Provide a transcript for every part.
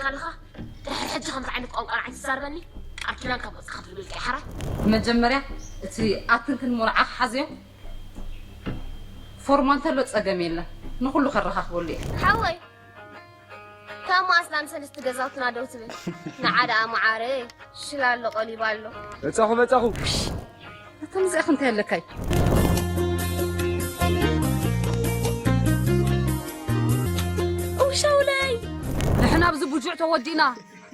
ከለኻ ድሕሪ ሕጂ ከምዚ ዓይነት ቋንቋ ንዓይ ትዛረበኒ? ቃል ኪዳን ካብ ገጽካ ትብል ኢልካ ሓራይ? መጀመርያ እቲ ኣትንክን ሞርዓኻ ሓዝዮ። ፎርማ እንተሎ ጸገም የለን፣ ንኹሉ ከረኻኽበሉ እየ። ሓወይ፣ ካብ መኣስ ላም ሰለስተ ገዛውትና ደው ትብል? ንዓ ደኣ መዓረይ፣ ሽላ ኣሎ፣ ቀሊባ ኣሎ። መጻኹ፣ መጻኹ። እቶም እዚኣኽ እንታይ ኣለካይ? እው ሻውለይ! ንሕና ኣብዚ ቡጁዕ ተወዲእና፣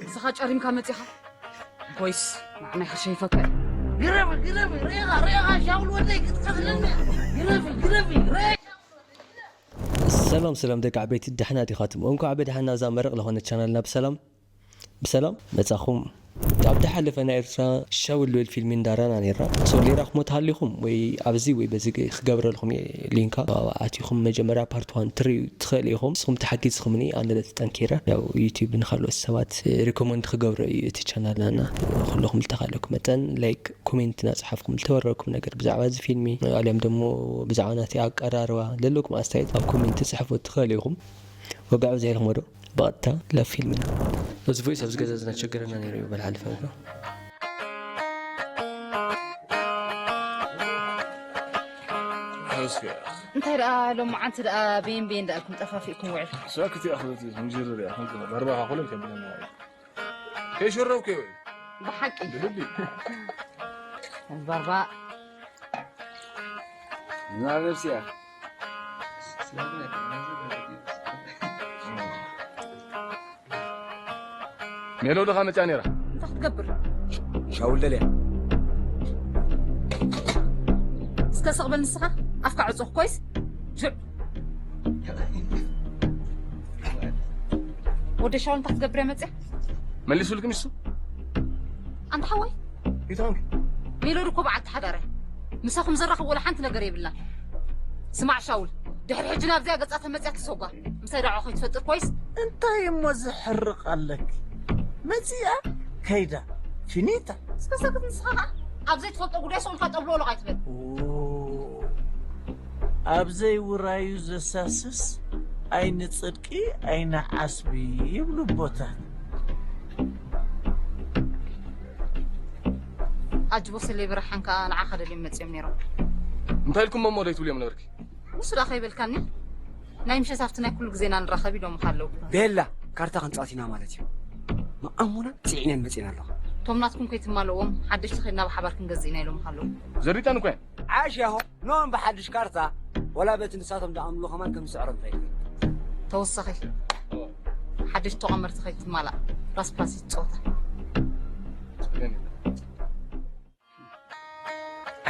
ንስኻ ጨሪምካ መጺኻ። ኮይስ፣ ንዓና ይኸሸይፈካ እዩ። ግረፍ፣ ግረፍ፣ ሬኻ፣ ሬኻ፣ ሻውል ወደይ ክትቀትለኒ። ግረፍ፣ ግረፍ፣ ሬ- ሰላም ሰላም ደቂ ዓበይቲ፣ ደሕና ዲኻትም? እንኳዕ ብደሓና እዛ መረቕ ለኾነት ቻናልና ብሰላም ብሰላም መጻኹም። ኣብ ዝሓለፈ ናይ ኤርትራ ሻውል ልብል ፊልሚ እንዳራና ነይርና። ሶ ሌራኹሞ ተሃሊኹም ወይ ኣብዚ ወይ በዚ ክገብረልኩም እየ ሊንካ። ኣብኣ ኣቲኹም መጀመርያ ፓርት ዋን ትርእዩ ትኽእል ኢኹም። ንስኹም ተሓጊዝኩምኒ ኣነ ጠንኪረ። ያው ዩቲዩብ ንኻልኦት ሰባት ሪኮመንድ ክገብሮ እዩ እቲ ቻናልና። ኩለኹም ዝተኻለኩም መጠን ላይክ፣ ኮሜንት እናጸሓፍኩም ዝተወረኩም ነገር ብዛዕባ እዚ ፊልሚ ኣልያም ደሞ ብዛዕባ ናተይ ኣቀራርባ ዘለኩም ኣስተያየት ኣብ ኮሜንት ጽሕፉ ትኽእል ኢኹም። ወግዒ በዚሕልኩሞ ዶ? ብቐጥታ ናብ ፊልምና። እዚ ቮይስ ኣብዚ ገዛ ዝናቸገረና ነይሩ እዩ፣ በል ሓልፈ እኮ። ሓውስከ። እንታይ ደኣ ሎማዓንቲ ደኣ ቤን ቤን ደኣልኩም ጠፋፊእኩም ውዕል? ሰክቲ ኣኽሎት እዩ፣ ምንጅር ደኣ፣ ከምዚ በርባኻ ኮለ ከብለና እዩ። ከይሸረብኩ እዩ። ብሓቂ። ብልቢ። በርባ። ናብ ነብሲ እያ። ሜሎዲ ኻ መጽያ ነይራ? እንታይ ክትገብር? ሻውል ደልያ። እስከ ስቕ በል ንስኻ፣ ኣፍካ ዕጹኽ ኮይስ? ጁዕ። ወደ ሻውል እንታይ ክትገብር እያ መጽያ? መሊሱልኪ ንሱ? ኣንታ ሓወይ። ይታንኪ። ሜሎዲ እኮ በዓልቲ ሓዳር እያ። ምሳኹም ዘራኽብ ወላ ሓንቲ ነገር የብላን። ስማዕ ሻውል፣ ድሕሪ ሕጂ ናብዚኣ ገጻ ተመጽያ ትሰጓ። ምሳይ ዳዕዋ ከይትፈጥር ኮይስ? እንታይ እሞ ዝሕርቕ ኣለኪ? መጺኣ ከይዳ ፊኒታ። እስከ ሰክት ንስኻ ኸኣ ኣብ ዘይትፈልጦ ጉዳይ ሰው ኢልካ ጠብሎ ኣይትበል። ኦ፣ ኣብ ዘይውራዩ ዘሳስስ ኣይኒ ጽድቂ ኣይኒ ዓስቢ ይብሉ ኣቦታት። ኣጅቦ ሰለይ ብርሃን ከኣ ንዓኻ ደልዮም መጺኦም ነይሮም። እንታይ ኢልኩም እሞ ዘይትብልዮም ነበርኪ? ንሱ ደኣ ከይበልካኒ፣ ናይ ምሸት ኣብቲ ናይ ኩሉ ግዜና ንራኸብ ኢሎምኻ ኣለዉ። ቤላ፣ ካርታ ክንጻወት ኢና ማለት እዩ። መኣሙና ጽዒነን መጺና ኣለኹ። እቶም ናትኩም ከይትማልእዎም፣ ሓደሽቲ ኸይድና ብሓባር ክንገዝእ ኢና ኢሎምኻ ኣለዉ። ዘሪጠን እኮ እየን። ዓሽ ያሆ፣ ኖን ብሓድሽ ካርታ፣ ወላ በቲ ንሳቶም ደኣምሉ ከማን ከም ዝስዕሮም እንታይ ይብል? ተወሳኺ፣ ሓደሽቲ ተቐመርቲ ከይትማላእ፣ ራስ ፕላስ እዩ እቲ ጸወታ።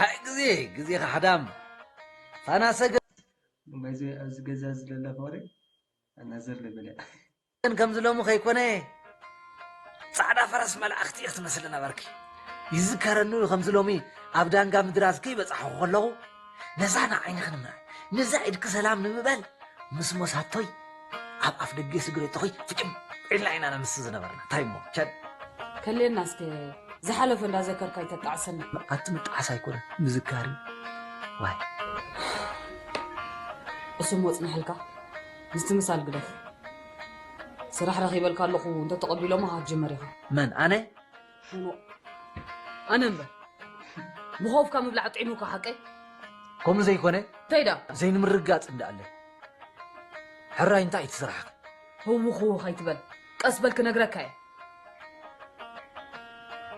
ኣይ ግዜ፣ ግዜ ኻሕዳም። ፋና ሰገ- እማይ ዘ-፣ ኣብዚ ገዛ እዚ ለላ ወረ ኣናዘር ለበለ። ግን ከምዚ ሎሚ ከይኮነ፣ ጻዕዳ ፈረስ መላእኽቲ ኢኺ ትመስሊ ነበርኪ። ይዝከረኒ ከምዚ ሎሚ ኣብ ዳንጋ ምድራዝ ከይበጻሕኹ ከለኹ፣ ነዛ ንዓይንኺ ንምርኣይ፣ ነዛ ኢድኪ ሰላም ንምባል፣ ምስ ሞሳቶይ ኣብ ኣፍ ደገ ስግሬቶኺ ፍጭም ኢልና ኢና ነምስ ዝነበርና። እንታይ እሞ፣ ቸድ። ከልየና እስከ፣ ዝሓለፈ እንዳዘከርካ ኣይተጣዕሰና። ኣቲ ምጣዓስ ኣይኮነን፣ ምዝካር እዩ። ዋይ። እሱ ሞጽናሕልካ፣ ምስቲ ምሳል ግደፍ። ስራሕ ረኺበልካ ኣለኹ እንተተቐቢሎሞ ክትጅምር ኢኻ። መን፣ ኣነ? ሕኖ። ኣነ እምበር። ምኾፍካ ምብላዕ ጥዒሙካ ሓቀይ? ከምኡ ዘይኮነ? እንታይ ደኣ? ዘይንምርጋጽ እንዳ ኣለ። ሕራይ እንታይ እቲ ስራሕኺ? ህውኽ ህውኽ ኣይትበል። ቀስ በል ክነግረካ እየ።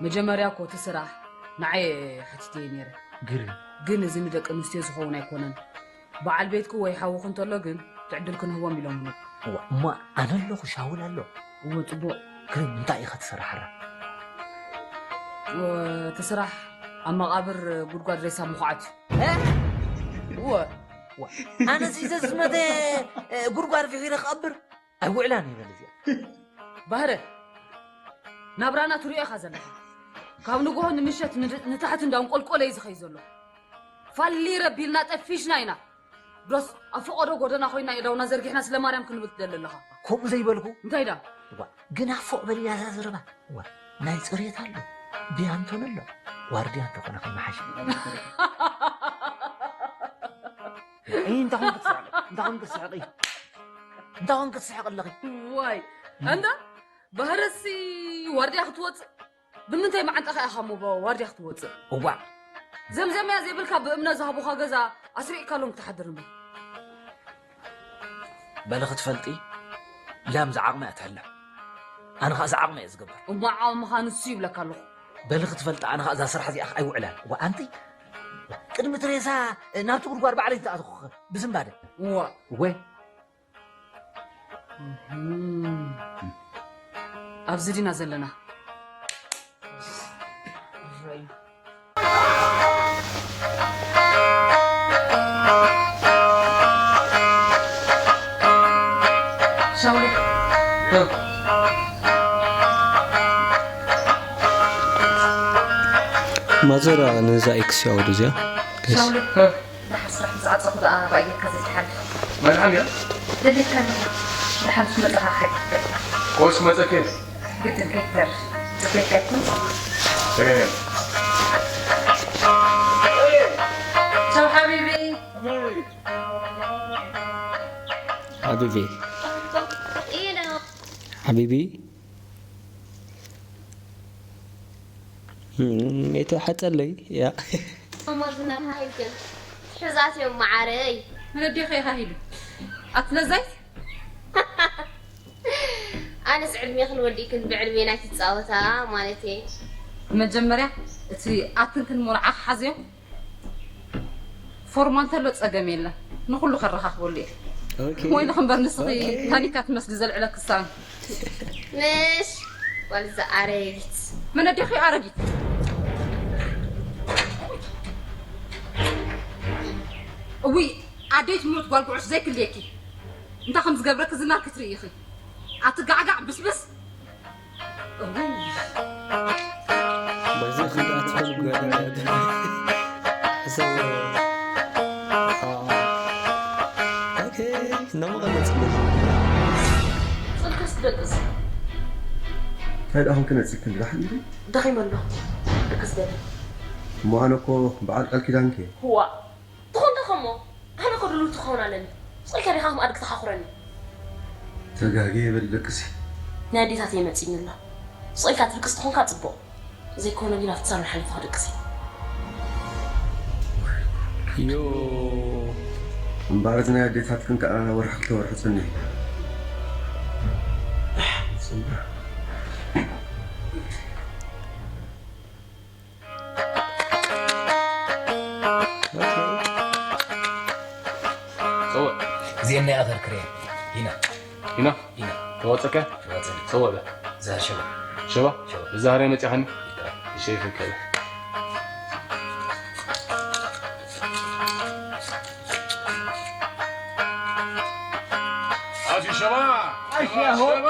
መጀመርያ እኮ እቲ ስራሕ ንዓይ ሓቲተዮ ነይረ። ግርም። ግን እዚ ንደቂ ኣንስትዮ ዝኸውን ኣይኮነን። በዓል ቤትኪ ወይ ሓውኺ እንተሎ ግን እቲ ዕድል ክንህቦም ኢሎምኒ። እዋ፣ እሞ ኣነ ኣለኹ፣ ሻውል ኣሎ። እወ፣ ጽቡቕ። ግርም፣ እንታይ ኢኻ ትሰርሕ ሕራይ? እወ፣ እቲ ስራሕ ኣብ መቓብር ጉድጓድ ሬሳ ምኹዓት እዩ። እ? እወ። ዋ፣ ኣነስ ሒዘ ዝመተ፣ እ፣ ጉድጓድ ፊሒረ ክቐብር? ኣይውዕላን እየ በል እዚኣ። ባህረ፣ ናብራና ትሪኦ ኢኻ ዘለኻ። ካብ ንግሆ ንምሸት ንድ-፣ ንታሕቲ እንዳንቆልቆለ እዩ ዝኸይድ ዘሎ። ፋሊር ኣቢልና ጠፊሽና ኢና። ዶስ ኣብ ፈቐዶ ጎደና ኮይና የዳውና ዘርጊሕና ስለ ማርያም ክንብል ትደሊ ኣለኻ። ከምኡ ዘይበልኩ። እንታይ ዳ? ዋ፣ ግና ፎቕ በል እያ እዛ ዘረባ። ዋ፣ ናይ ጽሬት ኣሎ፣ ብያንቶን ኣሎ፣ ዋርድያ እንተኾነ ከይመሓሸ። እንታይ ኾንክ ትስሕቂ? እንታይ ኾንክ ትስሕቂ? እንታይ ኾንክ ትስሕቂ ኣለኺ? ዋይ፣ ኣንታ ባህርሲ ዋርድያ ክትወፅእ? ብምንታይ መዓንጣኻ ኢኻ እሞ ባ-፣ ዋርድያ ክትወፅእ? እዋእ! ዘምዘምያ ዘይብልካ ብእምነ ዝሃቡኻ ገዛ ኣስሪቕካሎም ክትሓድር እምበር። በሊ ክትፈልጢ፣ ላም ዝዓቕማ እያ ትሕለ። ኣነ ኸኣ ዝዓቕመ እየ ዝገብር። እሞ ዓቕምኻ ንሱ ይብለካ ኣለኹ። በሊ ክትፈልጢ፣ ኣነ ኸኣ እዛ ስራሕ እዚኣ ኣይውዕላን። እዋ ኣንቲ፣ ቅድሚ እቲ ሬሳ ናብቲ ጉድጓድ ባዕለይ እንተኣተኹ ብዝምባደ። እዋ። እወ። እህም። ኣብዚ ዲና ዘለና? ሻውል። ማዘር ነዛ ኤክስ ያወዱ እዚኣ። ሻውል። ደሓር ስራሕ ምስ ዓጸኹ ደኣ ራእየካ ዘይትሓልፍ። መድሓን እያ? ደሊካ ኣለኹ። ደሓን ምስ መጻኻ ክሓይሽ። ኮስ መጸከ? ግድን ከይትተርፍ። ጽቤት ኣይኩን? እየ። ቻው ሓቢቢ። ሓቢቢ። ኢኖ። ሓቢቢ። እም፣ የተሐጸለይ፣ ያ። ማማ ዝናብ ሃይልክን ትሕዛት እዮም መዓረይ። መነዴኸ ኢኻ ሂሉ? ኣትለዛይ? ኣነስ ዕድሜኽን ወዲእክን ብዕድሜና ኣይትጻወታ ማለት እየ። መጀመርያ እቲ ኣትንክን ሞርዓ ክሓዝዮ ፎርማ እንተሎ ጸገም የለን። ንኹሉ ከረኻኽበሉ እየ። ኦኬ። ወይልኺ እምበር ንስኺ ኦኬ። ታኒካ ትመስሊ ዘልዕለኪ ሳሚ። ምሽ ጓል እዛ ኣረጊት። መን ኣዴኺ ኣረጊት? እውይ ኣደይ ትሞት ጓል ጉዕሽ ዘይክልየኪ። እንታይ ከም ዝገብረኪ ዝናር ክትርኢ ኢኺ። ኣትጋዕጋዕ ብስብስ። እውይ። በዚ ክንደኣ ትፈልጉ ያለ ሕሰብ። ኦኬ፣ እናመቐለጽ በዚ። ጽልክስ ደቅስ። እንታይ ደኣ ኾንኪ ነጺግኪ እንዲ ደሓን ኢኺ? ደኺመ ኣለኹ። ደቅስ በሊ። እሞ ኣነ እኮ በዓል ቃል ኪዳንኪ እየ። ህዋ። ትኾን ዶ ከሞ? ኣነ እኮ ድልው ትኸውን ኣለኒ። ስቕ ኢልካ ዲኻ ከም ኣድጊ ተኻኹረኒ? ተጋግየ በሊ ደቅሲ። ናይ ኣዴታተይ መጺእኒ ኣሎ። ስቕ ኢልካ ትድቅስ ተኾንካ ጽቡቕ። ዘይኮነ ግን ኣብቲ ሳሎን ሓሊፍኻ ደቅሲ። ዮ። እምበኣር እቲ ናይ ኣዴታትክን ከኣ ወርሒ ክልተ ወርሒ ጸኒሑ። ጽቡቕ። ኦኬ። ጸውዕ። እዚኤን ናይ ኣፈር ክሬም። ሂና። ሂና? ሂና። ተዋጸከ? ተዋጸኒ። ጸውዕ በ። እዛ ሸባ። ሸባ? ሸባ። እዛ ሃረይ መጺኻኒ? ይቅረ። እሺ፣ ይፍቀድ። ኣቲ ሸባ! ኣይ፣ ሸባ! ሸባ!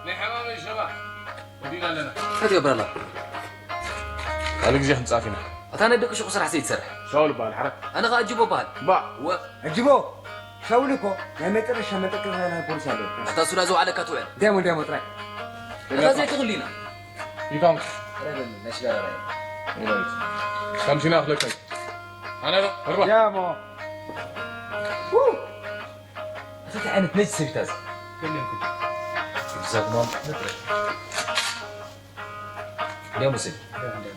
ናይ ሓማመይ ሸባ ወዲና ኣለና። እንታይ ትገብር ኣላ? ካልእ ግዜ ክንጻወት ኢና። ኣታ ናይ ደቂ ሹቕ ስራሕ ዘይትሰርሕ። ሻውል እበሃል፣ ሓራይ። ኣነ ኸኣ ኣጅቦ እበሃል። እባ። እወ። ኣጅቦ፣ ሻውል እኮ ናይ መጨረሻ መጠንቀቕታ ናይ ፖሊስ ኣለዎ። ኣታ ሱዳ ዝወዓለካ ትውዕል። ዳሞ፣ ዳሞ ጥራይ። እታ ዘይትኽሉ ኢና። ይፋም። ጥራይ በል፣ ናይ ሽጋራ ራእይ። ይላል። ካምሲና ኣኽለካይ። ኣነ ዶ? ኣርባ። ዳሞ። ው! እታ እንታይ ዓይነት ነጭ ሰቢታ እዛ? ከመይ ይኩን? ብዛግማም ነጥረ። እንዲያው መሰለኝ። እንዲያው፣ እንዲያው።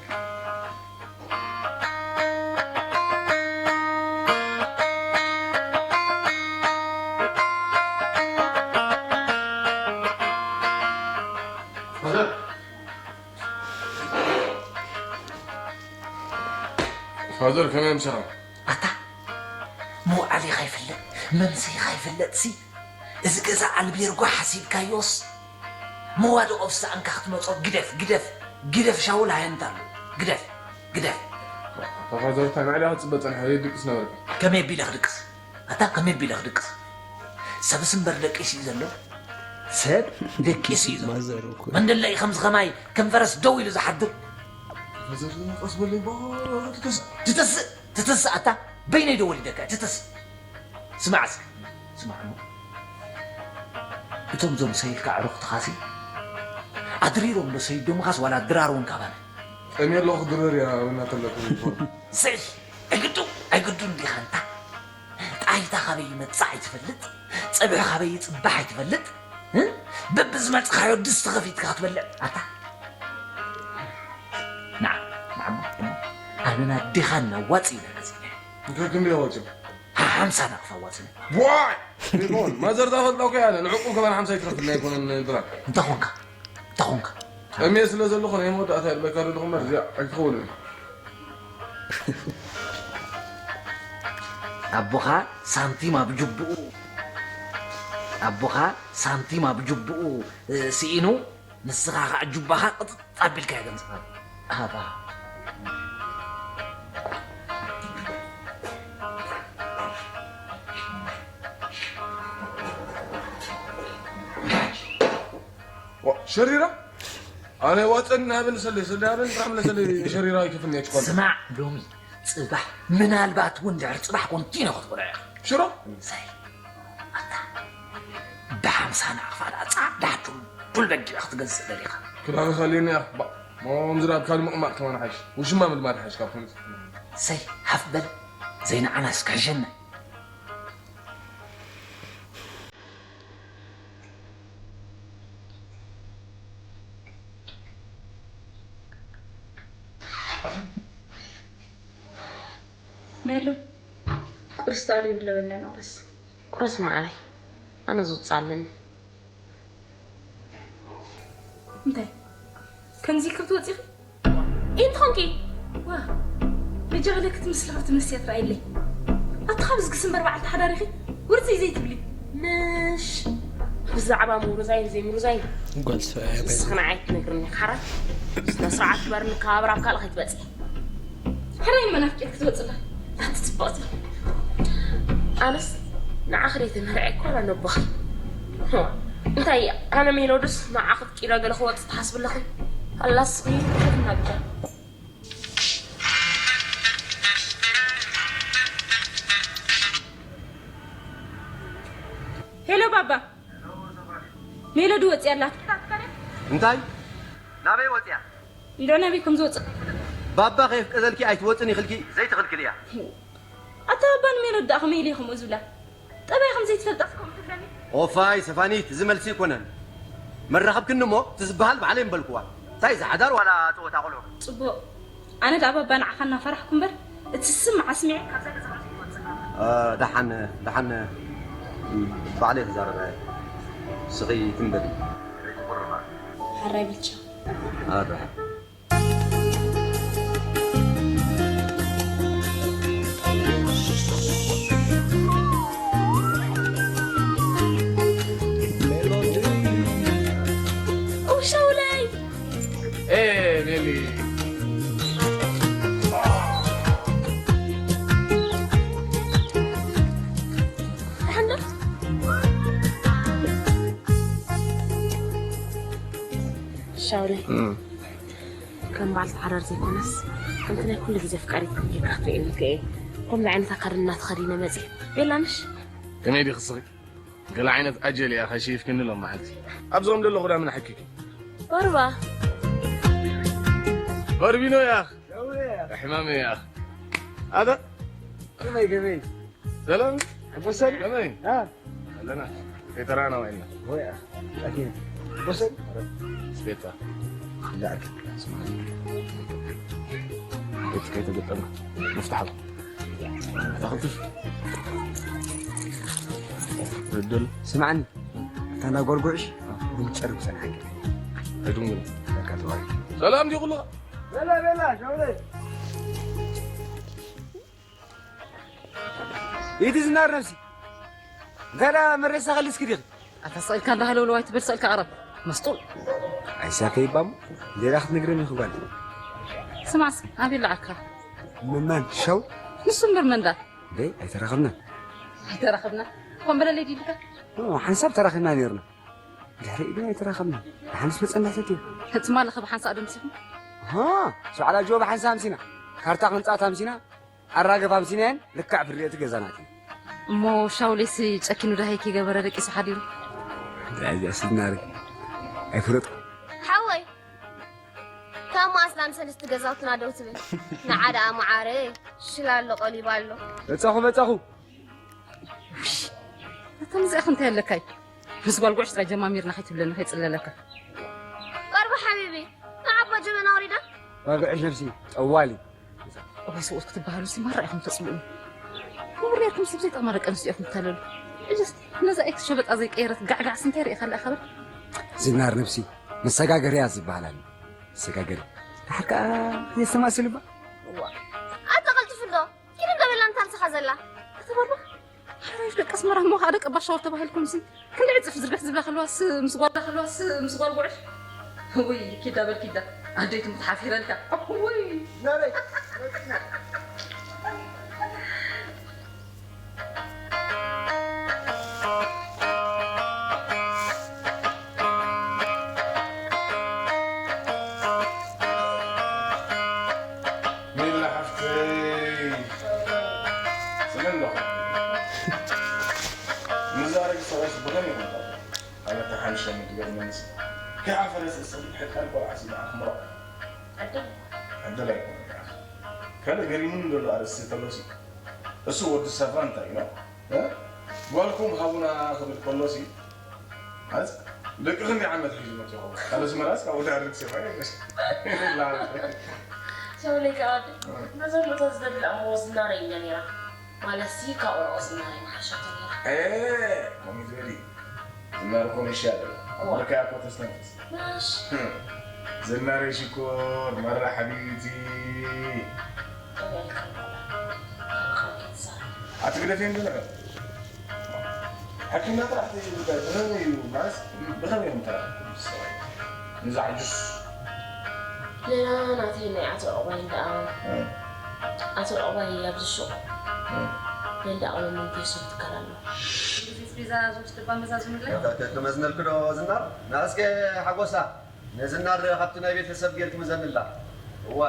ፋዘር፣ ከመይ ምሰኻ? ኣታ፣ መውዓሊኻ ይፍለጥ፣ መምሰይኻ ይፍለጥሲ፣ እዚ ገዛ ኣልቤርጎ ሓሲብካዮስ፣ መዋድቖ ዝሰኣንካ ክትመጾ ግደፍ፣ ግደፍ፣ ግደፍ ሻውል ሃየንታ ኣሎ። ግደፍ፣ ግደፍ። ኣታ ፋዘር፣ እንታይ መዕዳ ክትጽበ ጸኒሐ? ዘይድቅስ ነበርካ። ከመይ ኣቢለ ክድቅስ? ኣታ ከመይ ኣቢለ ክድቅስ? ሰብስ እምበር ደቂስ እዩ ዘሎ። ሰብ ደቂስ እዩ ዘሎ። ማዘር እኮ። መንደላይ ከምዚ ከማይ ከም ፈረስ ደው ኢሉ ዝሓድር። ፋዘር፣ ቀስ በለይ፣ ባ-፣ ትተስ-፣ ትተስእ፣ ትተስእ ኣታ። በይነይ ዶ ወሊደካ? ትተስእ። ስማዕ እስከ፣ ስማዕ እሞ። እቶም ዞም ሰይድካ ኣዕሩኽትኻሲ፣ ኣድሪሮም ዶ ሰይዶምኻስ ዋላ ኣድራርዎም ካባና? ጠምየ ኣለኹ ክድረር እያ፣ ወናት ኣለኩም ይኾን። ስዕሽ፣ ኣይግዱ፣ ኣይግዱ እንዲኻ እንታ። ጣይታ ካበይ ይመጽእ ኣይትፈልጥ፣ ጸብሒ ካበይ ይጽባሕ ኣይትፈልጥ። እ? በብዝመጽኻዮ ድስቲ ከፊትካ ክትበልዕ ኣታ። ንዓ፣ ንዓ እሞ፣ እሞ፣ ኣነን ኣዴኻን ነዋጽእ ኢለ ገዚእናዮ። እንታይ ክንደይ ኣዋጺእካ? ሓምሳ ናቕፋ ኣዋጺእና። ዋይ! ይኹን፣ ማዘር ዛፈልጣ እኮ ያለ፣ ንዕቁብ ከማን ሓምሳ ይትኸፍልና ኣይኮነን ብራክ። እንታይ ኾንካ? እንታይ ኾንካ? ጠምየ ስለ ዘለኹ ናይ መወዳእታ ይብለካ ዘለኹ እምበር እዚኣ ኣይትኸውንን። ኣቦኻ ሳንቲም ኣብ ጅቡኡ፣ ኣቦኻ ሳንቲም ኣብ ጅቡኡ፣ እ፣ ስኢኑ፣ ንስኻ ኸዓ ጁባኻ ቅጥጥ ኣቢልካዮ ገንዘብካ ሃባ። ዋ፣ ሸሪራ? ኣነ ዋፀኒ ሃበኒ ሰለይ፣ ሰለይ ሃበኒ፣ ብጣዕሚ ለሰለይ ሸሪራ ኣይከፍልኒ እያ ትኳል። ስማዕ፣ ሎሚ፣ ጽባሕ፣ ምናልባት እውን ድሕሪ ጽባሕ ኮንቲኖ ክትበልዖ ኢኻ። ሽሮ? ሰይ፣ ኣታ፣ ብሓምሳ ናቕፋ ደኣ ጻዕዳ ዱልዱል በጊዕ ክትገዝእ ደሊኻ። ክዳንኻ ኣልየኒ እያ። ባ፣ ሞም ዝራብ ካልእ ምቕማጥ ከማን ሓይሽ። ውሽማ ምልማድ ሓይሽ ካብ ከምዚ። ሰይ፣ ሓፍ በል። ዘይንዓናስ ክሕሸና። ሜሉ፣ ቁርሲ ተቐሪቡ ኣሎ በለና ቁርሲ። ቁርሲ መዓረይ፣ ኣነ ዝውፅእ ኣለኒ። እንታይ? ከምዚ ክትወፂ ኢኺ? እንታይ ኾንኪ? ዋ፣ በጃ ገለ ክትምስሊ ከብቲ መስትያት ረኣይለይ። ኣታ ካብ ዝግስ እምበር በዓልቲ ሓዳር ኢኺ? ውርፅይ ዘይትብሊ። ምሽ ብዛዕባ ምሩዛይን ዘይምሩዛይን ጓል ሰብኣይ ንስኺ ንዓይ ትነግርኒ ሓራ? ስነ ስርዓት ግበሪ፣ ንከባበር ኣብ ካልእ ከይትበፅሒ። ሕራይ መናፍቄት ክትወፅላ ኣቲ ፅብቕቲ። ኣነስ ንዓኺ ደይ ተመርዐ እኮ ኣላ ነቦኺ። እንታይ እያ? ኣነ ሜሎድስ ንዓኺ ፍቂረ ገለ ክወፅእ ትሓስቢ ኣለኺ? ኣላ ስኺ ናብጃ። ሄሎ ባባ፣ ሜሎዲ ወፂኣ ኣላ። እንታይ? ናበይ ወፂኣ? እንዶ ናበይ ከም ዝወፅእ? ባባ ከየፍቀደልኪ ኣይትወፅን ኢኽልኪ ዘይትኽልክል እያ። ኣታ ባባ ንሜሎዲ ደኣ ከመይ ኢለ ከምኡ ዝብላ? ጠባይ ከም ዘይትፈልጣ ከምኡ ትብለኒ? ኦፋይ ሰፋኒት፣ እዚ መልሲ ኣይኮነን። መራኸብክኒ እሞ እቲ ዝበሃል ባዕለይ ምበልክዋ። እንታይ እዚ ሓዳር ዋላ ፀወታ ቆልዑ? ፅቡቕ። ኣነ ደኣ ባባ ንዓኻ እናፈራሕኩ እምበር፣ እቲ ስም መዓስ ስሚዐ ካብዛ ገዛ ከም ዘይትወፅእ። እ፣ ደሓን፣ ደሓን፣ እ፣ ባዕለይ ክዛረብ እየ። ስኺ ትንበሪ። ሕራይ ብልቻ። ኣረ። ኡይ ሻውለይ። ኤ፣ ሜሊ። ደሓን ዶ? ሻውለይ። እም። ከም በዓልቲ ሓዳር ዘይኮነስ፣ ከምቲ ናይ ኩሉ ግዜ ኣፍቃሪት ጌርካ ክትርእየኒ እየ። ከምዚ ዓይነት ኣካድና ተኸዲነ መጺአ። ቤላ ምሽ? ከመይ ዲኺ ስኺ? ገለ ዓይነት ኣጀል እያ ከሽይፍክኒ ሎም መዓልቲ። ኣብዚ ከም ዘለኹ ዳ ምን ሓኪኪ? ቆርባ። ቆርቢኖ ያኽ። ሕማመ ያኽ። ኣታ? ከመይ፣ ከመይ? ሰላም? ሕጎሰን? ከመይ? አ? ኣለና። ከይተራና ዋይና። ወይ፣ አ፣ ኣኪን። ሕጎሰን? ስፔታ። ዳዕክ። ስማኒ። ቤት ከይተገጠመ። መፍትሓ። ኣታ ክትፍ። ርድል። ስማዕኒ። እታ እንዳ ጎርጉዕሽ፣ አ። ብንጨርብ ጸንሓቂ። ኣይትንጉኒ። በቃ ተዋሪ። ሰላም ዲኹሉ? ቤላ፣ ቤላ፣ ሸውለይ። ኢቲ ዝናር ነብሲ። እንታይ ደኣ መሬሳ ከልስኪ ዲኺ? ኣታ ስቕ ኢልካ እንዳ ሃለውለው ኣይትበል፣ ስቕ ኢልካ ቅረብ። መስጡል። ኣይሳፈ ይባሙ። ሌላ ክትነግረኒ ኢኺ ጓል። ስማዕስ፣ ኣበይ ኣለዓካ? መማን ሸው? ንሱ እምበር መን ደኣ? ደይ፣ ኣይተራኸብናን። ኣይተራኸብና? ኮን በለለይ ዲልካ? ኦ፣ ሓንሳብ ተራኺብና ነይርና። ድሕሪኡ ግን ኣይተራኸብናን። ደሓንስ መጸና ሰትዩ። ትማሊ ኸ ብሓንሳእ ዶ ኣምሲኹም? ሃ፣ ሸዕላ ጆ ብሓንሳእ ኣምሲና። ካርታ ክንጻት ኣምሲና። ኣራገፍ ኣምሲናየን ልክዕ ፍርየቲ ገዛና ኣቲና። እሞ ሻውሌስ ጨኪኑ ዳሃይ ከይገበረ ደቂሱ ሓዲሩ? እዚኣ ስድናሪ ኣይፈለጥኩ። ሓወይ፣ ካብ መዓስ ዳን ሰለስተ ገዛውትና ደው ትብል? ንዓ ደኣ መዓረ፣ ሽላ ኣሎ፣ ቀሊባ ኣሎ። መጻኹ፣ መጻኹ። እቶም እዚኣኹም እንታይ ኣለካይ? ምስ ጓል ጉዕሽ ጥራይ ጀማሚርና ከይትብለኒ ከይጽለለካ። ቀርቡ ሓቢቢ፣ ንዓባ ጀበና ወሪዳ። ጓል ጉዕሽ ነፍሲ ጠዋሊ። እዋይ ሰብኡት ክትበሃሉ ሲ ማራ ኢኹም ተጽልኡኒ። ክቡር ኔርኩም ሰብ ዘይጠቕማ ደቂ ኣንስትዮ ኢኹም ትታለሉ። ሕጂ እስቲ ነዛ ኤክስ ሸበጣ ዘይቀየረት ጋዕጋዕ ስንታይ ርኢኻ ኣለኻ በል። ዝናር ነፍሲ መሰጋገርያ ዝበሃል ኣሎ። መሰጋገሪ። ደሓር ከኣ የስተማስልባ። እዋ። ኣታ ቀልጥፍሎ። ኪድ እንዶ በላ እንታ ምሳኻ ዘላ። ከተባሉ ሓራይሽ ደቂ ኣስመራ እሞ ከዓ ደቂ ባሻወር ተባሂልኩም ሲ ክንደይ ዕፅፍ ዝርግሕ ዝብላ ከለዋስ ምስ ጓል ከለዋስ ምስ ጓል ጉዕሽ። ውይ ኪዳ በል ኪዳ ኣደይቱ ምትሓፊረልካ። ውይ ናበይ? ሜላ ሓፍተይ፣ ስለ ኣለኹ። ንዛረብ ሰዎች ብኸም ይመጣሉ። ኣነ ተሓንሸ ምግበር መንስ ከይዓፈረ ስእስል ሕቃን ቆልዓ ሲዳ ኣኽምሮ። ዕድል። ዕድል ኣይኮነን። ካልእ ገሪሙኒ ዘሎ ኣርእስቲ ተሎሲ እሱ ወዲ ሰፋ እንታይ ነው? እ? ጓልኩም ሃቡና ክብል ከሎሲ፣ ኣዝ-፣ ደቂ ክንደይ ዓመት ሒዙ መጺኹም? ኣብ ኣስመራስ ካብኡ ዝኣርግ ሰብ ኣይብለሽ። ላል። ሸውለይ ከኣዲ፣ እ። ነዞም እቶ ዝደሊ ኣምሮ ዝናረይ እኛ ነይራ። ማለትሲ፣ ካብኡ ርኦ ዝናረይ መሓሸቶ ነይራ። እ፣ ከምኡ ዝበሊ። ዝናር እኮ ምሽ ያለ። እዋ። በቃ እኮ ተስተንፍስ። ማሽ። ዝናር ሽኮር፣ መራ ሓቢብቲ። ኣቲ ግደፍ እንደ ነገር። ሓኪምና ጥራሕ ተይጉዳይ፣ ብኸመይ እዩ ማለት፣ ብኸመይ እዮም ተራኺብኩም ምስ ሰብኣይ? ንዛ ዓጁስ። ሌላ ናተይ ናይ ኣቶ ዑቕባይ እንዳ ኣበባ። እ። ኣቶ ዑቕባይ ኣብዚ ሹቕ። እ። ናይ እንዳ ኣበባ መንጌሶ ትካል ኣሎ። ግዜ ስቤዛ ዝወስድ እባ መዛዝምለይ። ተ-፣ ተ-፣ ትመዝነልክ ዶ ዝናር? ና እስከ ሓጎሳ። ነዝናር ካብቲ ናይ ቤተሰብ ጌርኪ ምዘንላ። እዋ፣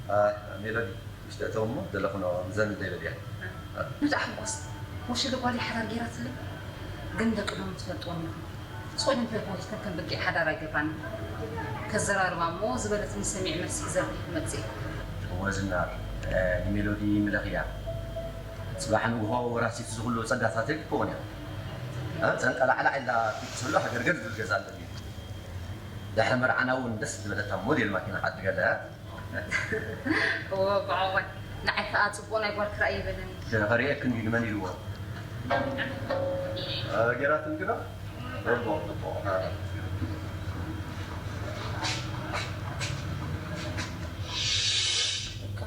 ኣ፣ ሜሎዲ፣ ውሽጢ እተው እሞ ዘለኹ ነው ምዘን ዘይበልያ። ብጣዕሚ ሓጎስ። ወሽለ ጓል ሓዳር ጌራትለይ። ግን ደቂ ዶም ትፈልጥዎም ኢኹም። ጾልን ተጎይተን ከም በጊዕ ሓዳር ኣይገባን። ከዘራርባ እሞ ዝበለትኒ ሰሚዕ መልሲ ሒዘልኪ ክመጽእ እየ። እወ ዝናር፣ እ፣ ንሜሎዲ ምለኽያ። ጽባሕ ንግሆ ወራሲት ዝኹሉ ጸጋታት ኣይክትከውን እያ። እ፣ ጸንቀላዕላዕ ኢላ ፊት ዘሎ ሃገር ገድግድ ገዛ ኣለኒ። ድሕሪ መርዓና እውን ደስ ዝበለታ ሞዴል ማኪና ክዓድገላ እያ። እወ፣ ብዓዋይ። ንዓይ ከኣ ጽቡቕ ናይ ጓል ክረኣይ ይበለኒ። ከርእየክን እዩ ንመን ኢልዎ? እ፣ ጌራትኒ ግዳ? ጽቡቕ፣ ጽቡቕ። እ። በቃ፣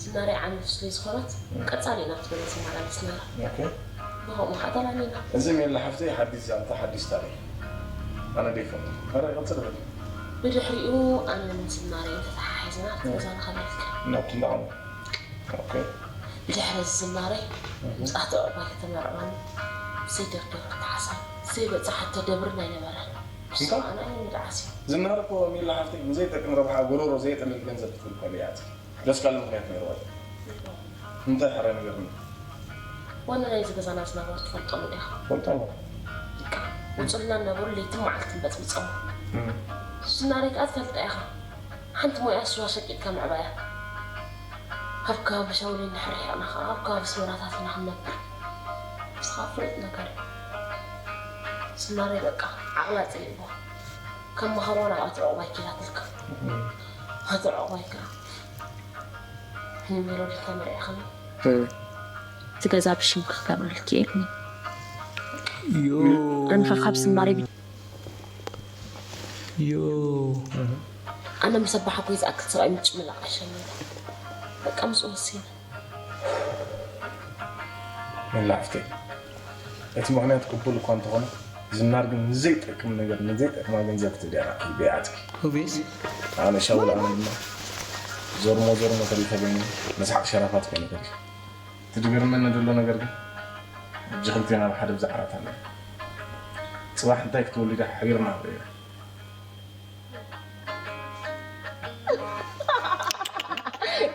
ዝናረይ ዓሚቱ ስለ ዝኾነት፣ ቀጻሊ ኢና ክትበለ ተመላለስና። ኦኬ። ብኸምኡ ኸዓ ተላሊና። እዚ ሜላ ሓፍተይ ሓዲስ ዛንታ፣ ሓዲስ ታሪኽ። ኣነ ደይፈልጦ። ኣረ፣ ይቐጽል በል። ብድሕሪኡ ኣነ ምስ ዝናረይ እንተተሓሒዝና፣ እ። ገዛና ከመልክት። ናብቲ እንዳቐመ። ኦኬ። ብድሕሪ እዚ ዝናረይ፣ እህ። ምጽኣት ዑቕባይ ከተመርዕወኒ፣ ዘይደርደረቶ ሓሳብ፣ ዘይበጽሓቶ ደብርን ኣይነበረን። እንታይ? ኣነ ኣይምድዓስ እዩ። ዝናር እኮ ሜላ ሓፍተይ፣ ንዘይጠቅም ረብሓ ጎሮሮ ዘየጥልል ገንዘብ ክትብል ከሊኣ እያ። ደስ ካለ ምኽንያት ነይርዋ እዩ። እንታይ ሕራይ ንገርኒ። ዋና ናይዚ ገዛና ዝነበሩ ትፈልጦም ዲኻ? ፈልጦም። በቃ፣ ውጹልና ነበሩ፣ ለይትን መዓልትን በጽብጾም። እም። ዝናረይ ከኣ ትፈልጣ ኢኻ። ሓንቲ ሞያ ስዋ ሸቂጥካ ምዕባያ። ኣብ ከባቢ ሻውል እንድሕሪሕቕና ኸዓ፣ ኣብ ከባቢ ኣስመራታት ኢና ክንነብር። ንስኻ ፍሉጥ ነገር እዩ። ዝናረይ በቃ፣ ዓቕላ ጽሊእዎ። ከም መኸርዋ ናብ ኣቶ ዑቕባይ ኪዳትልካ። እም። ኣቶ ዑቕባይ ከኣ ንሜሎዲ ተመርዒኽኒ። እም። እቲ ገዛ ብሽምኪ ክገብረልኪ እየ ኢሉኒ። ዮ። ኣነ ኸ ካብ ዝናረይ ብ-፣ ዮ። ኣነ ምስ ኣባሓጎይ ዝኣክል ሰብኣይ ምጭምላቕ ኣይሸመኒ። በቃ ምስኡ ወሲነ። መላሕፍተይ፣ እቲ ምኽንያት ቅቡል እኳ እንተኾነ፣ ዝናር ግን ንዘይጠቅም ነገር፣ ንዘይጠቅማ ገንዘብ ክትብል እያ ኪድ በይዓትኪ። ኦብቪየስ። ኣነ ሻውል ኣነ ድማ ዞርሞ ዞርሞ ተሪፈ በይኑ መስሓቕ ሸራፋት ኮይኑ ተሪፈ። እቲ ዝገርመኒ ዘሎ ነገር ግን፣ ሕጂ ክልቴና ኣብ ሓደ ብዛ ዓራት ኣለና። ጽባሕ እንታይ ክትወልድ ኢኻ ሓቢርና ንርኢ ኢና።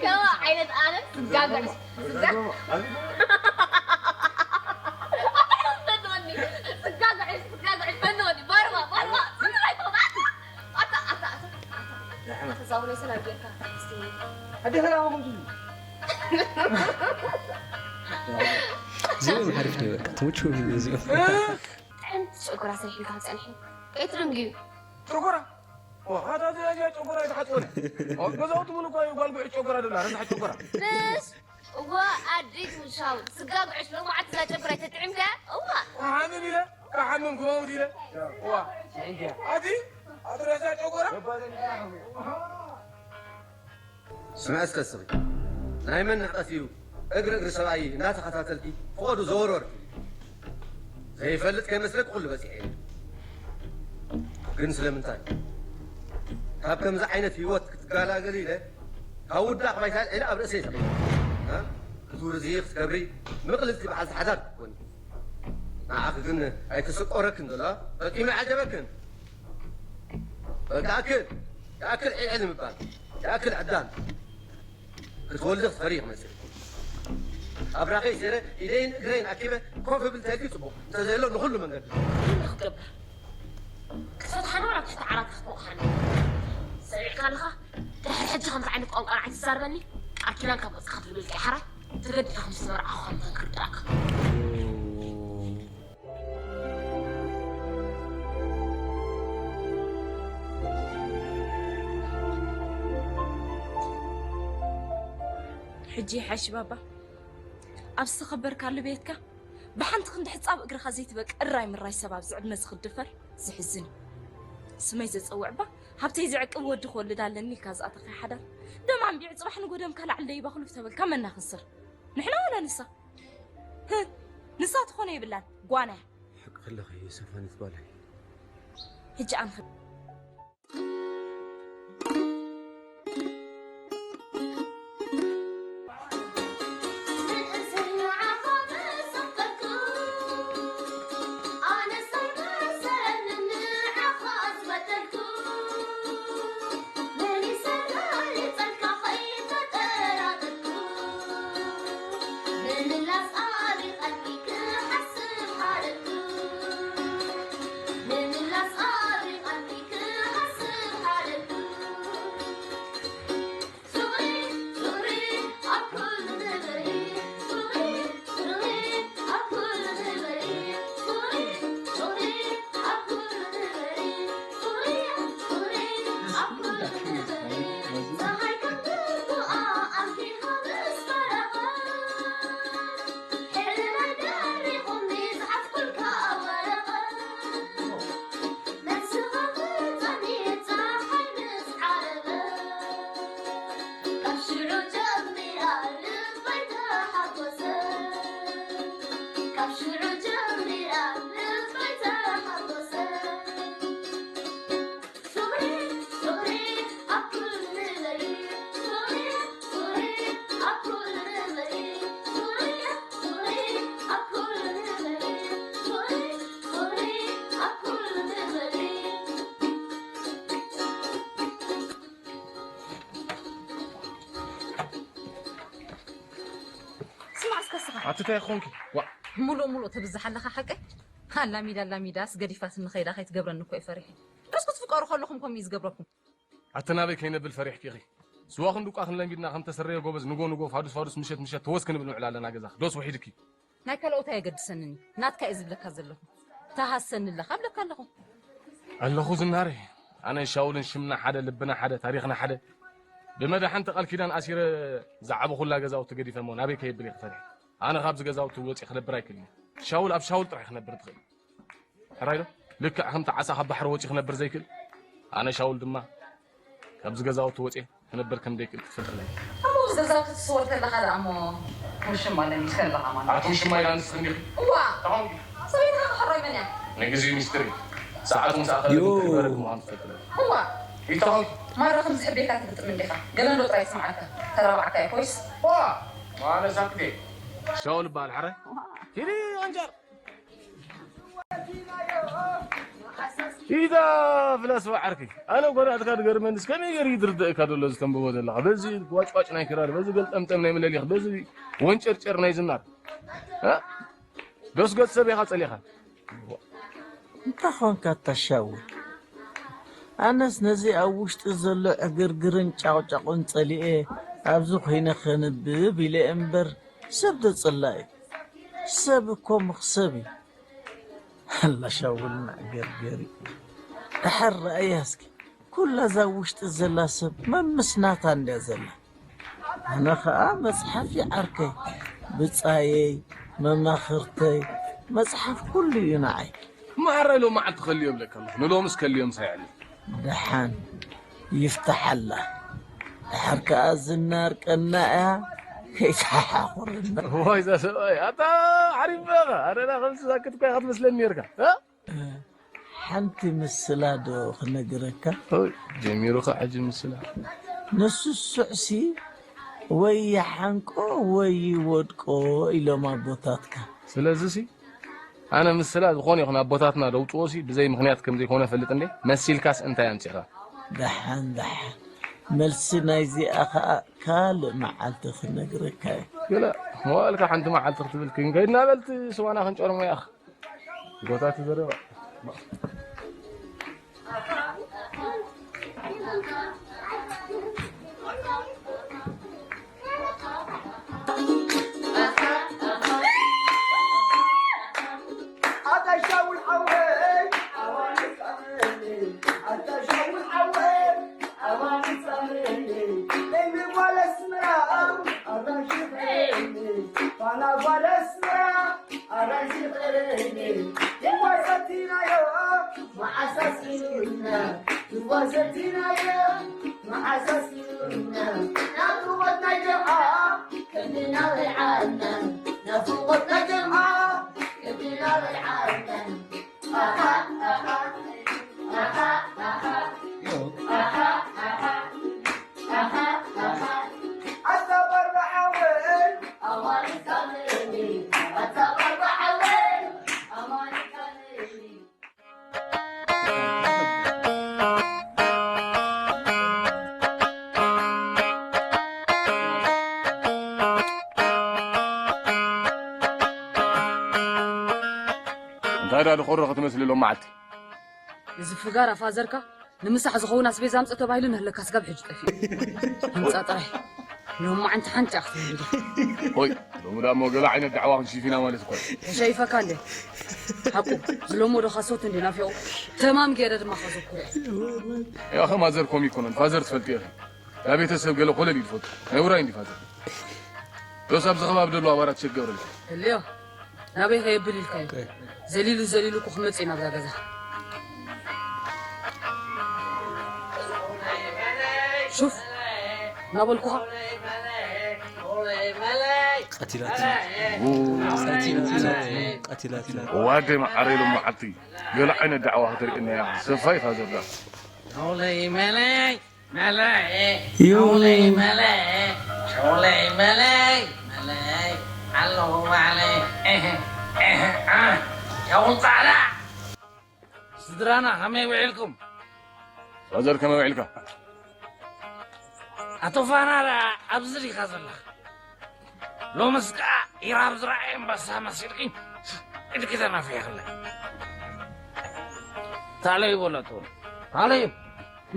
ከማ ዓይነት ኣነ ስጋግዕ፣ ስጋ-፣ ፈንወኒ፣ ስጋግዕ፣ ስጋግዕ፣ ፈንወኒ፣ ባርባ፣ ባርባ፣ ጽኑዕ ኣይኮን፣ ኣታ፣ ኣታ፣ ኣታ፣ ኣታ። ዳሕና። ተዛውረ ስላ ጌርካ፣ እስቲ። ኣደ ሰላም፣ ከምዚ። እዚኦም ሓሪፍ ነው፣ በቃ፣ ትምቹ እዚኦም። ጥዕምቲ ጨጎራ ሰሪሕልካ ክጸንሕ እዩ። ከይትደንግዩ። ጨጎራ? ዋ፣ ኣታ እዚኣ እዚኣ ጨጎራ ኣይትሓጽቦን እያ። ኦ፣ ገዛውቲ ሙሉ እኮ እዩ ጓል ጉዒ ጨጎራ ደላ፣ ረሳሕ ጨጎራ። ንስ፣ እዋ፣ ኣደይ ትውሻው፣ ስጋ ጉዕሽ ሎማዓት እዛ ጨጎራ ኣይተጥዒምካ? እዋ። ክሓምም ኢለ፣ ክሓምም ክመውት ኢለ። ዋ፣ ኣቲ፣ ኣቲ ረሳሕ ጨጎራ? ስምዐ እስከ እስኺ፣ ናይ መን ንዕቀት እዩ እግሪ እግሪ ሰብኣይ እንዳተኸታተልኪ ፍቐዱ ዘወርወርኪ? ዘይፈልጥ ከይመስለኪ ኩሉ በፂሐ እየ። ግን ስለምንታይ? ካብ ከምዚ ዓይነት ህይወት ክትገላገሊ ኢለ ካብ ውዳቕ ባይታ ኣልዒለ ኣብ ርእሰይ ተቐይረ። እ? ክትውርዚ ክትከብሪ ምቕልልቲ በዓልቲ ሓዳር ክትኮኒ። ንዓኺ ግን ኣይተሰቆረክን ዘሎ ጠጢሙ ይዓጀበክን። በቃ ኣክል ይኣክል ዒዕል ምባል ይኣክል ዕዳን ክትወልዲ ክትፈሪ ክመፅእ ኣብራኸይ ሰይረ ኢደይን እግረይን ኣኪበ ኮፍ ብል ተልኪ ፅቡቕ እንተዘየሎ ንኹሉ መንገዲ ኩሉ ክትገብር ክትፈትሓ ዶ ኣብ ትሕቲ ዓራት ክትቦቕሓኒ ሰሚዕካ ኣለኻ ድሕሪ ሕጂ ከምዚ ዓይነት ቋንቋ ንዓይ ትዛርበኒ ቃል ኪዳን ካብ ገፅካ ትብል ሓራይ ተገዲዳ ከም ዝተመርዓኹ ከም ተንክርዳእካ ሕጂ ይሓይሽ ባባ ኣብ ዝተኸበርካሉ ቤትካ ብሓንቲ ክንዲ ሕፃብ እግርኻ ዘይትበቅ እራይ ምራይ ሰብ ኣብዚ ዕድመ ዝኽድፈር ዝሕዝን እዩ ስመይ ዘፀውዕ እባ ሃብተይ ዝዕቅብ ወዲ ክወልድ ኣለኒ ኢልካ ዝኣተኻ ሓዳር ደም ኣንቢዑ ፅባሕ ንጎ ደምካ ላዕሊ ደይባ ክሉፍ ተበልካ መና ክንስር ንሕና ወላ ንሳ ንሳ ትኾነ የብላን ጓና እያ ሓቂ ከለኺ ሰፋኒት ጓለይ ሕጂ ኣንኸ ኣቲ እንታይ ኮንኪ? ዋ ሙሉእ ሙሉእ ትብዝሕ ኣለኻ ሓቀይ? ኣላሚዳ ኣላሚዳስ ገዲፋትኒ ከይዳ ከይትገብረኒ እኮ እየ ፈሪሐ። ደስ ክትፍቀሩ ከለኹም ከምኡ እዩ ዝገብረኩም። ኣቲ ናበይ ከይነብል ፈሪሕኪ ኢኺ? ስዋ ክንድቋ ክንለሚድና ከም ተሰረየ ጎበዝ ንጎ ንጎ ፋዱስ ፋዱስ ምሸት ምሸት ተወስ ክንብል ንውዕል ኣለና ገዛኺ። ዶስ ውሒድኪ? ናይ ካልኦት ኣየገድሰንን እዩ ናትካ እየ ዝብለካ ዘለኹ ተሃሰኒ ኣለኻ እብለካ ኣለኹ ኣለኹ ዝናረይ ኣነ ሻውልን ሽምና ሓደ ልብና ሓደ ታሪኽና ሓደ ብመድሓንቲ ቃል ኪዳን ኣሲረ ዝዓበኹላ ገዛውቲ ገዲፈ እሞ ናበይ ከየብል እየ ክፈርሕ ኣነ ካብዚ ገዛውቲ ወፂ ክነብር ኣይክእልን ሻውል ኣብ ሻውል ጥራሕ ክነብር ትኽእል ሕራይ ዶ ልክዕ ከምቲ ዓሳ ካብ ባሕሪ ወፂ ክነብር ዘይክእል ኣነ ሻውል ድማ ካብዚ ገዛውቲ ወፂ ክነብር ከም ዘይክእል ክትፈልጥ ኣለኒ። እሞ ምስ ገዛውቲ ትስወር ከለኻ ደኣ እሞ ውሽማ ለሚድካ ኣለኻ ማለት። ኣቲ ውሽማ ኢላ ንስኺ እንዲኺ። እዋ። እንታይ ኾንኪ? ሰበይትኻ ክሕሮይ መን እያ? ንግዚኡ ሚስጥር እዩ። ሰዓቱ ምስ ኣኸለ ዮ። ግን ከይበረድ ምዃኑ ትፈልጥ ኣለኺ። እዋ። እንታይ ኾንኪ? ማራ ከምዚ ሕቤካ ትግጥም እንዲኻ። ገለ እንዶ ጥራይ ይስምዓካ። ተራባዕካ እየ ኮይስ። ዋ! ኣነ ሳክቴ። ሻውል ይበሃል ሓራይ። ሂዲ ኣንጃር። ኢዳ ፍላስ ዓርከይ ኣነ ጓናዕትካ ድገርመንስ ከመይ ገይሩ ይድርደእካ ዘሎ እዚ ተንብቦ ዘለኻ በዚ ዋጭዋጭ ናይ ክራር በዚ ገልጠምጠም ናይ ምለሊኽ በዚ ወንጨርጨር ናይ ዝናር እ? ዶስ ገጽ ሰብ ኢኻ ጸሊኻ እንታይ ኾንካ ታሻዊ ኣነስ ነዚ ኣብ ውሽጢ ዘሎ ዕግርግርን ጫቕጫቑን ጸሊኤ ኣብዚ ኮይነ ከንብብ ኢለ እምበር ሰብ ዶ ጽላእ እዩ ሰብ እኮ መኽሰብ እዩ ኣላ ሻውልና ገርገሪ። ድሓር ረኣያ እስኪ፣ ኩላ እዛ ውሽጢ ዘላ ሰብ መምስ ናታ እንድያ ዘላ። ኣነ ኸኣ መጽሓፍ'ዩ ዓርከይ፣ ብጻየይ፣ መማኽርተይ፣ መጽሓፍ ኩሉ እዩ ንዓይ። ማራ ሎም መዓልቲ ከልዮ እብለካ ኣለኹ፣ ንሎምስ ከልዮም ሳይዕሊ። ደሓን ይፍታሓላ። ድሓር ከኣ ዝናር ቀና እያ፣ ከይተሓሓኹርና። እዋይ፣ እዛ ሰብኣይ፣ ኣታ ሓሪፍ በኻ። ኣረዳ ከምዚ ዛክት እኳ ኢኻ ትመስለኒ ነርካ፣ እ? ሓንቲ ምስላ ዶ ክነግረካ? ኦይ፣ ጀሚሩ ኸ ሕጂ ምስላ? ንሱ ሱዕሲ ወይ ይሓንቆ ወይ ይወድቆ ኢሎም ኣቦታትካ። ስለዚሲ፣ ኣነ ምስላ ዝኾነ ይኹን ኣቦታትና ደውፅዎሲ ብዘይ ምኽንያት ከም ዘይኮነ ፈልጥ እንዴ? መሲልካስ እንታይ ኣምፂኻ? ደሓን፣ ደሓን። መልሲ ናይዚኣ ኸኣ ካልእ መዓልቲ ክነግረካ እየ። ገለ መዋእልካ ሓንቲ መዓልቲ ክትብል ክንከይድና በልቲ ስዋና ክንጨርሞ ያኽ። ጎታት ዘረባ። ኣታ ሻውል ሓወይ፣ ኣዋኒ ጻለኒ። ኣታ ሻውል ሓወይ፣ ኣዋኒ ጻለኒ። ለይሚ ጓል ኣስመራ፣ ኣራንሺ ፍቕረኒ። ፋና ጓል ኣስመራ፣ ኣራንሺ ፍቕረኒ። ይዋሰቲናዮ፣ መዓሳሲሉና። ይዋሰቲናዮ፣ መዓሳሲሉና። ናፍቖት ናይ ጀምዓ፣ ክንዲ ናበይ ዓና። ናፍቖት ናይ ጀምዓ፣ ክንዲ ናበይ ዓና። ኣሃ፣ ኣሃ፣ ኣሃ፣ ኣሃ፣ ኣሃ፣ ኣሃ፣ ኣሃ፣ ኣሃ። ኣታ ባርባሓወይ፣ ኣማን ይሳለኒ። ኣታ ባርባሓወይ፣ ኣማን ይሳለኒ። እንታይ ደኣ ደኾሮ ክትመስሊ ሎም መዓልቲ? እዚ ፍጋር ኣፋዘርካ ንምሳሕ ዝኸውን ኣስቤዛ ኣምጽእ ተባሂሉ ንህለካ ስጋብ ሕጂ ጠፊኡ። ህንጻ ጥራይ። ሎማዓንቲ ሓንቲ እያ ክትህሉ። ሆይ፣ ሎሚ ደኣ እሞ ገለ ዓይነት ዳዕዋ ክንሽፍ ኢና ማለት እኮ እዩ። ተሸይፈካ እንዴ? ሓቁ፣ ዝለመዶ ካሶት እንዴ ናፊቑ? ተማም ገይረ ድማ ከዘኩረ። ያ ኸማ ዘር ኮም ይኮነን፣ ፋዘር ትፈልጥ እየ። ያ ቤተሰብ ገለ ኮለል ይፈቱ። ናይ ውራይ እንዲ ፋዘር። ዮስ ኣብዚ ከባቢ ደሎ ኣባራት ሸገር። ህልዮ፣ ናበይ ከየብል ኢልካዮ? ዘሊሉ ዘሊሉ እኮ ክመጽእ እዩ ናብዛ ገዛ። ሹፍ፣ እናበልኩኻ። ቀቲላትና። ቀቲላትና። ቀቲላትና። ዋደ መዓረይ ሎም መዓልቲ። ገለ ዓይነት ዳዕዋ ክትርእየና እያ። ሰፋይ ፋዘር ዳ። ዮለይ መለይ፣ መለይ፣ ዮለይ። ዮለይ መለይ፣ ዮለይ መለይ፣ መለይ፣ ኣለዉ ባዕለይ። እህ፣ እህ፣ እ፣ ሸውል ጻዕዳ። ስድራና ከመይ ውዒልኩም? ፋዘር ከመይ ውዒልካ? ኣቶ ፋና ደኣ ኣብዚ ዲኻ ዘለኻ? ሎምስ ከኣ ኢራብ ዝረኣየ ኣንበሳ መሲልኪ ኢድኪ ተናፊሕለይ። ታለዩ በሎ ትብል። ታለዩ።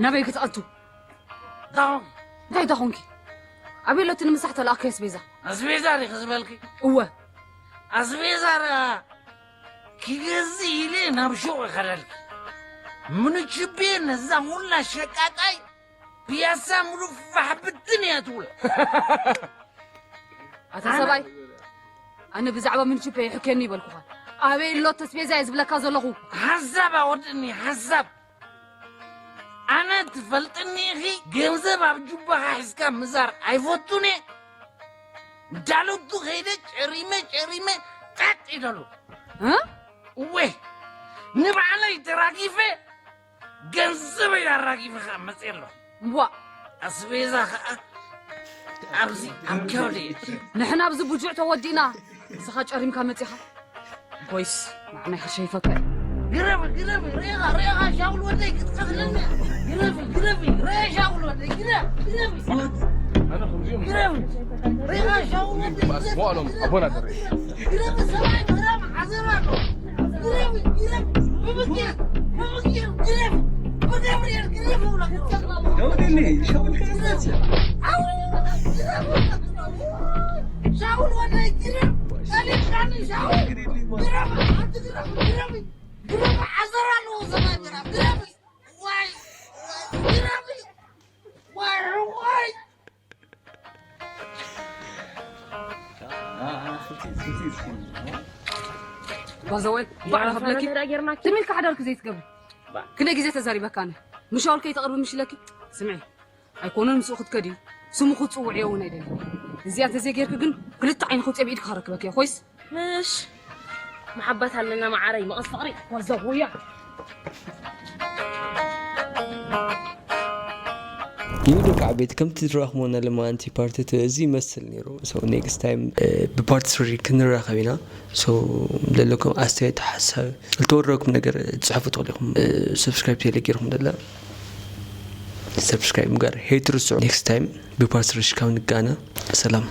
ናበይ ክትኣቱ? እንታይ ዳኹንኪ? እንታይ ዳኹንኪ? ኣበይ ኣሎ እቲ ንምሳሕ ተለኣኸ ኣስቤዛ? ኣስቤዛ ዲኺ ዝበልኪ? እወ። ኣስቤዛ ደኣ ክገዝእ ኢለ ናብ ሹቕ ይኸደልኪ። ምንችቤ ነዛ ሁላ ሸቃጣይ ፒያሳ ሙሉ ፋሕ ብትን እያ ትውል። ኣታ ሰብኣይ፣ ኣነ ብዛዕባ ምንችቤ ይሕከኒ ይበልኩኻ። ኣበይ ኣሎ እቲ ኣስቤዛ እየ ዝብለካ ዘለኹ። ሓሳብ ኣወድእኒ፣ ሓሳብ። ኣነ ትፈልጥኒ ኢኺ፣ ገንዘብ ኣብ ጁባኻ ሒዝካ ምዛር ኣይፈቱን እየ። ዳሎቱ ከይደ ጨሪመ ጨሪመ ጠጥ ኢደሉ። እ? እወ፣ ንባዕለይ ተራጊፈ፣ ገንዘበይ ኣራጊፈ ኸዓ መፅየ ኣለኹ። እዋ። ኣስቤዛ ኸዓ ኣብዚ ኣብ ከብደይ። ንሕና ኣብዚ ቡጁዕ ተወዲእና፣ ንስኻ ጨሪምካ መፂኻ። ኮይስ፣ ንዓና ይኸሸይፈካ እዩ። ግረፍ፣ ግረፍ፣ ሬኻ፣ ሬኻ ሻውል ወደይ ክትቀትለኒ። ግረፍ፣ ግረፍ፣ ሬ ሻውል ወደይ፣ ግረፍ፣ ግረፍ። ኣነ ከምዚኦም ግረፍ፣ ሬኻ ሻውል ወደይ፣ ግረፍ፣ ስምዖሎም ኣቦና ጥሪ። ግረፍ፣ ሰብኣይ ብህራም ሓዘር ኣሎ። ግረፍ፣ ግረፍ፣ ብምክር፣ ብምክር፣ ግረፍ፣ ብገብርኤል ግረፍ ይብለካ። ደውልኒ፣ ሻውል ከይመጽእ። ኣው፣ ግረፍ፣ ሻውል ወደይ፣ ግረፍ፣ ቀሊልካኒ ሻውል። ግረፍ፣ ኣንቲ ግረፍ፣ ግረፍ። ባዛወይ ባዕላ ክብለኪ ትም ኢልካ ሓዳርኪ ዘይትገብሪ። ክንደይ ግዜ ተዛሪበካ ኣነ? ምሻውል ከይተቕርቢ ምሽ ኢለኪ? ስምዒ፣ ኣይኮነን ምስኡ ክትከዲ፣ ስሙ ክትጽውዕዮ እውን ኣይደልን። እዚኣ እንተዘይጌርኪ ግን ክልተ ዓይኒ ክውፅኦ ብኢድኪ ከረክበኪ እየ። ኮይስ? ምሽ መሓባት ኣለና መዓረይ፣ መቐስ ፍቕሪ። ዋዛ ሆያ። ይህ ደቂ ዓበይቲ ከምቲ ዝረኽሞ ናይ ሎማዓንቲ ፓርቲ ቱ እዚ ይመስል ነይሩ። So next time ብፓርቲ ስሪ ክንራኸብ ኢና። So ዘለኩም ኣስተያየት፣ ሓሳብ፣ ዝተወረኩም ነገር ትጽሕፉ ትኽእሉ ኢኹም። ሰብስክራይብ ተይለ ጌርኩም ደላ ሰብስክራይብ ምግባር ሄይትርስዑ። Next time ብፓርቲ ስሪ ሽካብ ንጋና። ሰላም።